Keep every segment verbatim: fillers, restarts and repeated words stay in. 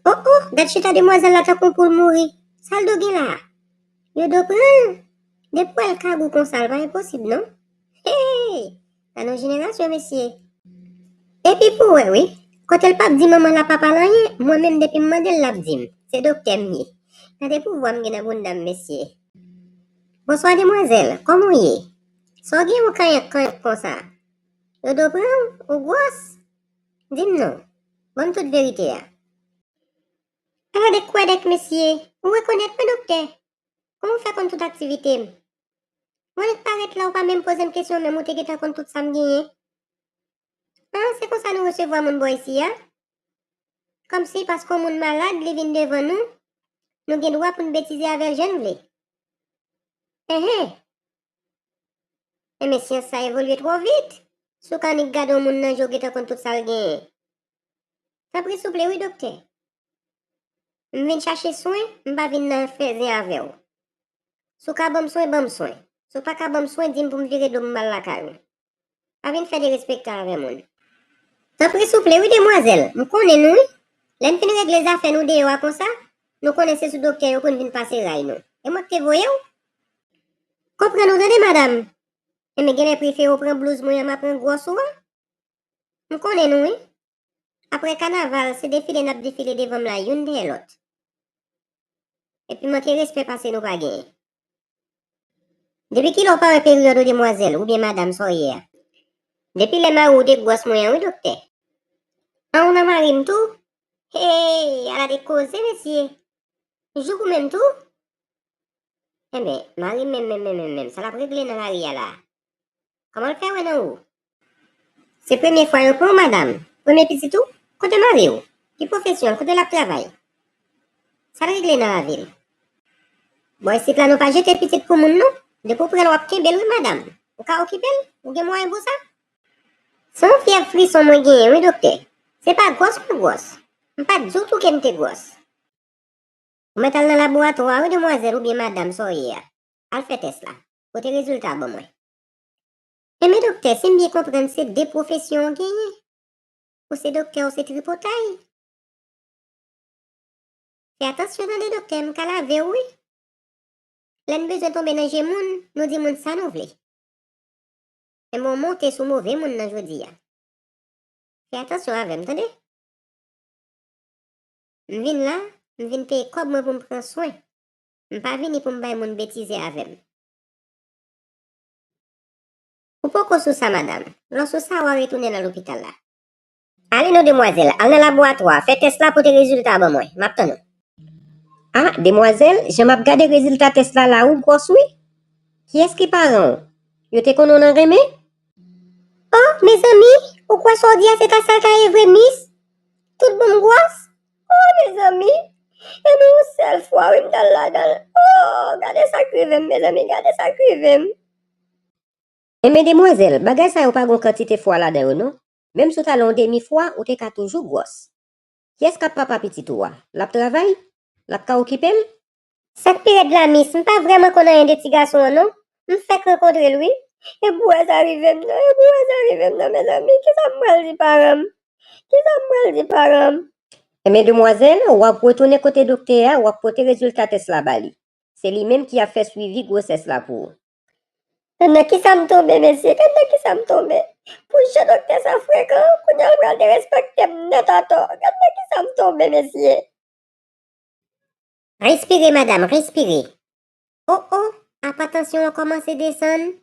Oh, oh, gad chita demwazèl la tankou pou l mouri. Sa l do gen la a? Yo do pran l. Depi w wè l kagou konsa, l pa enposib non. Hey! Sa nan jenerasyon, mesye. Epi pou wè, wi. Kote l p ap di manman l ak papa l anyen, mwen menm depi m mande l, l ap di m. Se doktè m ye. Gade pouvwa m gen nan bounda m, mesye. Bonswa, demwazèl. Kòman w ye? Sa w gen yon kanyenk kanyenk konsa? Yo do pran w? Ou gwòs? Di m non. Ban m tout verite a. Ala de kwèdèk, mesye. Ou rekonèt mwen, doktè? Kòman w fè konn tout aktivite m? Mwen ret parèt la, ou pa menm poze m kesyon, menm ou te gentan konn tout sa m genyen. Ah, se konsa nou resevwa moun bò isi a? Kòmsi paske yon moun malad, li vin devan nou, nou gen dwa pou n betize avè l jan n vle. Enhen. Enben, syans sa evolye twò vit. Si w ka annik gade yon moun nan je, w gentan konn tout sa l genyen. Tanpri souple wi, doktè. M vin chache swen, m pa vin nan fè zen avè w. Si w ka ban m swen, ban m swen. Si w pa ka ban m swen, di m pou m vire do m m al lakay ou. Pa vin fè derespektan avè moun. Tanpri souple wi, demwazèl, m konnen nou wi. Lè n fin regle zafè nou deyò a konsa, nou konnen se sou doktè yo pou n vin pase ray nou. E mwen k te voye w? Konprann ou tande, madanm. Enben, genlè prefere w pran blouz mwen an, m a pran gwòs ou a. M konnen nou wi. Apre kanaval, se defile n ap defile devan m la youn dèyè lòt. Epi manke respè pase nou pa genyen. Depi kilè w pa wè peryòd ou, demwazèl oubyen madanm, sa w ye a? Depi lè mari w te gwòs mwen an wi, doktè. An, ou nan mari m tou? Hey, ala de koze, mesye. Jouk ou menm tou? Enben, mari m menm, menm, menm, menm, menm, sa l ap regle nan lari a la a? Kòman l fè wè nan ou? Se premye fwa yo pran w, madanm? Premye pitit ou? Kote mari w? Ki pwofesyon l? Kote l ap travay? Sa l regle nan lavi l? Bò isit la, nou pa jete pitit pou moun non. Depi w pran l, w ap kenbe l wi, madanm. Ou ka okipe l? Ou gen mwayen pou sa? Se yon fyèv frison mwen genyen wi, doktè. Se pa gwòs mwen gwòs. M pa t di w tou ke m te gwòs. Ou mèt al nan laboratwa a wi, demwazèl oubyen madanm, sa w ye a. Al fè tès la. Pote rezilta a ban mwen. Enben, doktè, si m byen konprann, se de pwofesyon w genyen. Ou se doktè, ou se tripotay. Fè atansyon tande, doktè, m ka lave w wi. Lè n bezwen tonbe nan je moun, nou di moun sa nou vle. Enben, w monte sou move moun nan jodi a. Fè atansyon avè m, tande? M vin la, m vin peye kòb mwen pou m pran swen. M pa vini pou m bay moun betize avè m. Ou poko sou sa, madanm. Lè w sou sa, w a retounen nan lopital la. Ale non, demwazèl, al nan laboratwa a, fè tès la, pote rezilta a ban mwen. M ap tann ou. Ah, demwazèl, jan m ap gade rezilta tès la la, ou gwòs wi. Kiyès ki paran w? Yo te konnen w nan renmen? Oh, mezanmi, ou kwè sa w di a se ta sa l ta ye vre, mis? Tout bon m gwòs? Oh, mezanmi, e nou yon sèl fwa wi m t al ladan l. Oh, gade sa k rive m, mezanmi, gade sa k rive m. Enben, demwazèl, bagay sa yo pa gon kantite fwa ladan yo non. Menm si w t al yon demi fwa, ou te ka toujou gwòs. Kiyès k ap papa pitit ou a? L ap travay? L ap ka okipe l? Sa k pi rèd la, mis, m pa vrèman konn anyen de ti gason an non. M fèk rankontre l wi. E pou wè sa rive m non, e pou wè sa rive m non, mezanmi, kisa m pral di paran m? Kisa m pral di paran m? Enben, demwazèl, w ap retounen kote doktè a, w ap pote rezilta tès la ba li. Se li menm ki ap fè swivi gwosès la pou ou. Gad nan kisa m tonbe, mesye, gad nan kisa m tonbe. Pou jan doktè sa frekan, kounye a l pral derespekte m nèt atò. Gad nan kisa m tonbe, mesye. Respire, madanm, respire. Oh, oh, apa tansyon an kòmanse desann.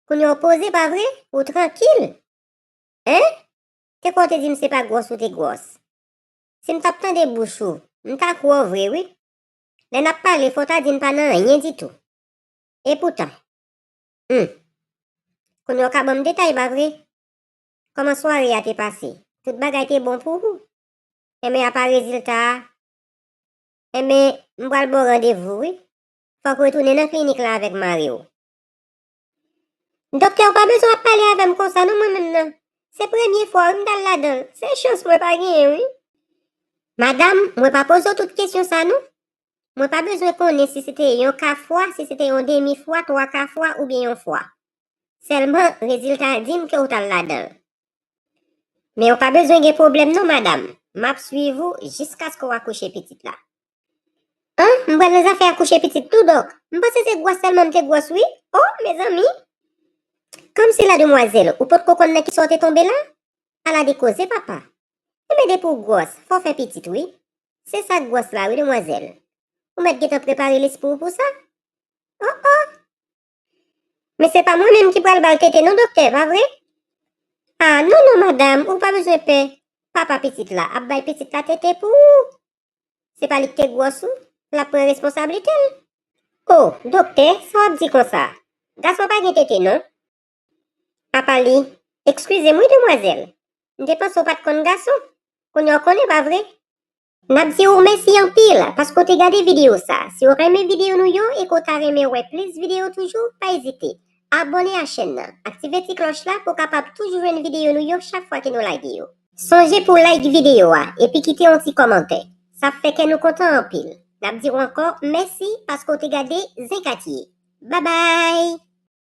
Kounye a w poze, pa vre? Ou trankil. Hein? Te kwè w te di m se pa gwòs ou te gwòs. Si m t ap tande bouch ou, m ta kwè w vre wi. Lè n ap pale, fò w ta di n pa nan anyen ditou. Epoutan. Hum. Kounye a w ka ban m detay, pa vre? Kòman sware a te pase? Tout bagay te bon pou ou? Enben, apa rezilta a? Enben, m pral ba w randevou wi. Fòk w retounen nan klinik la avèk mari w. Doktè, ou pa bezwen ap pale avè m konsa non, mwen menm nan. Se premye fwa wi m t al ladan l. Se chans mwen pa genyen wi. Madanm, mwen pa poze w tout kesyon sa non. Mwen pa bezwen konnen si se te yon ka fwa, si se te yon demi fwa, twa ka fwa oubyen yon fwa. Sèlman, rezilta a di m ke w t al ladan l. Men ou pa bezwen gen pwoblèm non, madanm. M ap swiv ou jiskaske w akouche pitit la. An, m pral nan zafè akouche pitit tou, dòk. M panse se gwòs sèlman m te gwòs, wi. O, mezanmi! Kòmsi la, demwazèl, ou potko konn nan kisa w te tonbe la? Ala de koze, papa. Enben, depi w gwòs, fò w fè pitit, wi. Se sa k gwòs la, wi, demwazèl. Ou mèt gentan prepare lespri w pou sa. O, o! Men se pa mwen menm ki pral ba l tete non, doktè, pa vre? A, non, non, madanm, ou pa bezwen pè. Papa pitit la ap bay pitit la tete pou ou. Se pa li ki te gwòs ou, l ap pran responsablite l. O, doktè, sa w ap di konsa? Gason pa gen tete non. Apa li, ekskize m wi, demwazèl. M te panse w pa t konn gason. Kounye a w konnen, pa vre? N ap di w mèsi anpil paske w te gade videyo sa. Si w renmen videyo nou yo e ke w ta renmen wè plis videyo toujou, pa ezite abòne a chèn nan, aktive ti klòch la pou w kapab toujou jwenn videyo nou yo chak fwa ke nou lage yo. Sonje pou w like videyo a epi kite yon ti kòmantè. Sa ap fè kè nou kontan anpil. N ap di w ankò mèsi paske w te gade Zen Katye. Babay!